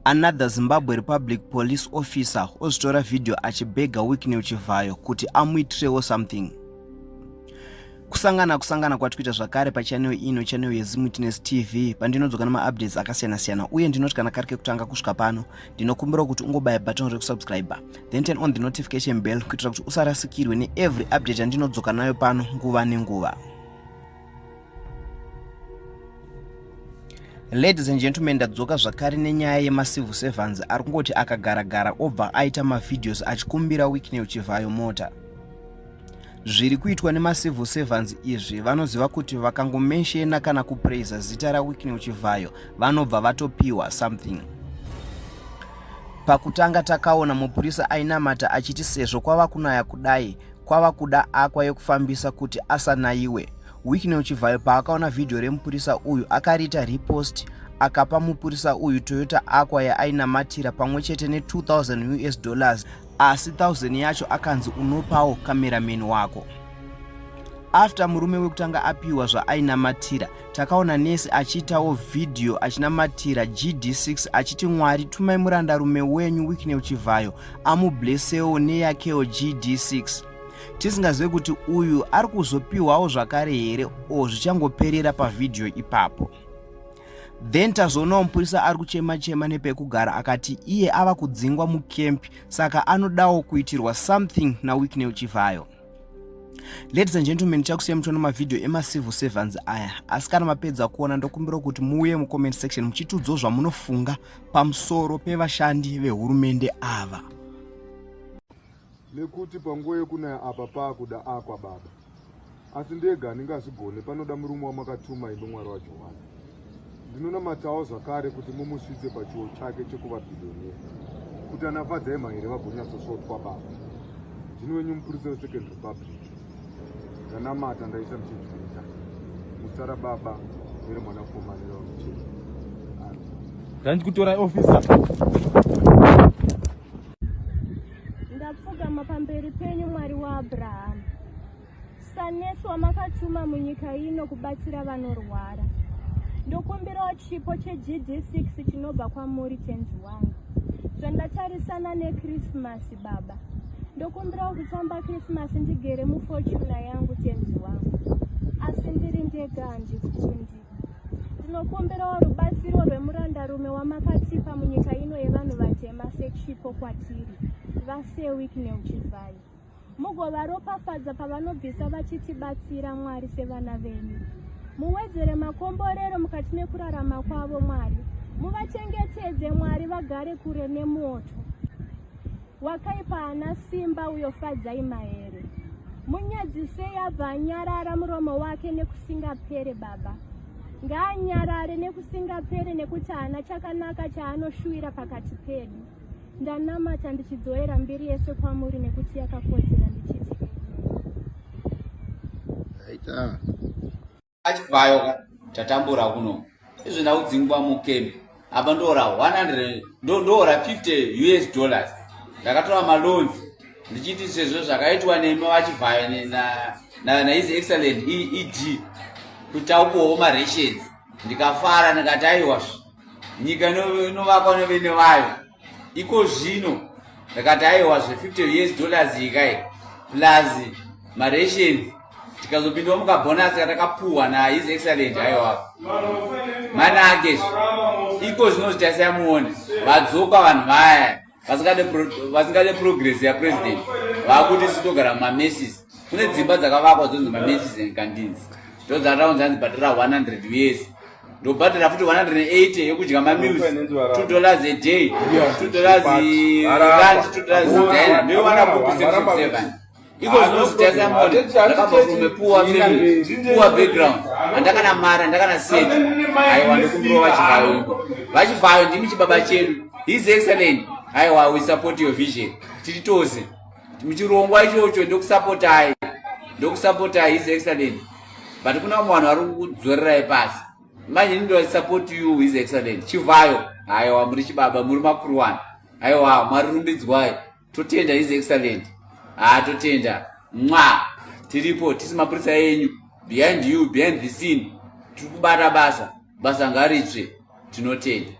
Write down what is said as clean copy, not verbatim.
Another Zimbabwe Republic Police officer ozvitora video achibhega Wicknell Chivhayo kuti amuitirewo something. Kusangana kusangana kwatikuita zvakare pachannel ino, channel yeZimwitness TV, pandinodzoka nemaupdates akasiyana-siyana, uye ndinoti kana kari kekutanga kusvika pano, ndinokumbira kuti ungobaya button rekusubscribe, then turn on the notification bell kuitira kuti usarasikirwe neevery update yandinodzoka nayo pano nguva nenguva. Ladies and gentlemen, ndadzoka zvakare nenyaya yemacivil servants ari kungoti akagaragara obva aita mavideos achikumbira Wicknell Chivhayo mota. Zviri kuitwa nemacivil servants izvi vanoziva kuti vakangomenshena kana kupraiser zita raWicknell Chivhayo vanobva vatopiwa something. Pakutanga takaona mupurisa ainamata achiti sezvo kwava kunaya kudai kwava kuda aqua yekufambisa kuti asanayiwe. Wicknell Chivhayo paakaona vhidhiyo remupurisa uyu akariita repost akapa mupurisa uyu Toyota Aqua yaainamatira pamwe chete ne 2000 US dollars asi 1000 yacho akanzi unopawo cameraman wako. After murume wekutanga apiwa zvaainamatira, takaona nesi achiitawo vhidhiyo achinamatira GD6 achiti Mwari tumai murandarume wenyu Wicknell Chivhayo amublesewo neyakewo GD6. Tisingazive kuti uyu ari kuzopiwawo zvakare here o zvichangoperera pavhidhiyo ipapo. Then tazoonawo mupurisa ari kuchema chema nepekugara akati iye ava kudzingwa mucamp saka anodawo kuitirwa something naWicknell Chivhayo. Ladies and gentlemen, chakusiya muchiona mavhidhiyo emacivil servants aya, asi kana mapedza kuona ndokumbira kuti muuye mucomment section muchitiudzawo zvamunofunga pamusoro pevashandi vehurumende ava. Nekuti panguva yekunaya apa paakuda akwa baba, asi ndega handingazvigone, panoda murume wamakatuma imi Mwari waJohani. Ndinonamatawo zvakare kuti mumusvitse pachiwo chake chekuva billionaire, kuti ana Fadzai Mahere vagonyatsosvotwa baba. Ndini wenyu mupurisa weSecond Republic. Ndanamata ndaisa muchinzvimbo chake. Muzita rababa neremwanakomana nevamuchena. Amen. Ndandikutorai officer. Ndapfugama pamberi penyu Mwari waAbrahamu. Sanesu wamakatuma munyika ino kubatsira vanorwara. Ndokumbirawo chipo cheGD6 chinobva kwamuri tenzi wangu. Zvandatarisana neKrisimasi baba. Ndokumbirawo kutamba Krisimasi ndigere muFortuner yangu tenzi wangu. Asi ndiri ndega handikundi. Ndinokumbirawo rubatsiro rwemurandarume wamakatipa munyika ino yevanhu vatema sechipo kwatiri, vaSir Wicknell Chivhayo. Mugovaropafadza pavanobvisa vachitibatsira Mwari sevana venyu. Muwedzere makomborero mukati mekurarama kwavo Mwari. Muvachengetedze Mwari vagare kure nemoto. Wakaipa haana simba uyo Fadzai Mahere. Munyadzisei abva anyarara muromo wake nekusingapere baba. Ngaanyarare nekusingapere nekuti haana chakanaka chaanoshuwira pakati pedu. Ndanamata ndichidzorera mbiri yese kwamuri nekuti yakakodzera ndichiti Aita. Achibvayo ka tatambura kuno. Izvi ndakudzingwa mukembi. Apa ndoora 100 ndoora 50 US dollars. Ndakatora maloans ndichiti sezvo zvakaitwa nemi vachibvayo na na na his excellent ED kuti taupowo marations ndikafara ndikati aiwa nyika inovakwa nevene vayo iko zvino ndakati aiwa zve 50 us dollars ikai plus marations tikazopindawo mukabhonasi katakapuhwa nahis excellent aiwa manake iko zvino zvitasai muone vadzoka vanhu vaya vasingade progress yapresident vakuti isu togara mumamesis kune dzimba dzakavakwa dzonzi mamesis and cantins ndodzataunzi hanzi bhadhara 100 years ndobhadhara futi 180 yekudya mameals 2 dollars a day 2 dollars lunch 2 dollars dinner ndoiwana kupi section 7 iko zvinozvitasa mone ndakabva from a poor family poor background handakana mari handakana set aiwa ndokumbirawo vachivhayo iko vachivhayo ndimi chibaba chedu his excellent aiwa we support your vision tiri tose muchirongwa ichocho ndokusapotai ndokusapotai his excellent but kuna vamwe vanhu vari kudzorerai pasi manje ini ndo support you his excellent chivhayo aiwa muri chibaba muri makuru wani aiwa mwari rumbidzwai totenda his excellent haa totenda mwa tiripo tisi mapurisa enyu behind you behind the scene tiri kubata basa basa ngaritsve tinotenda.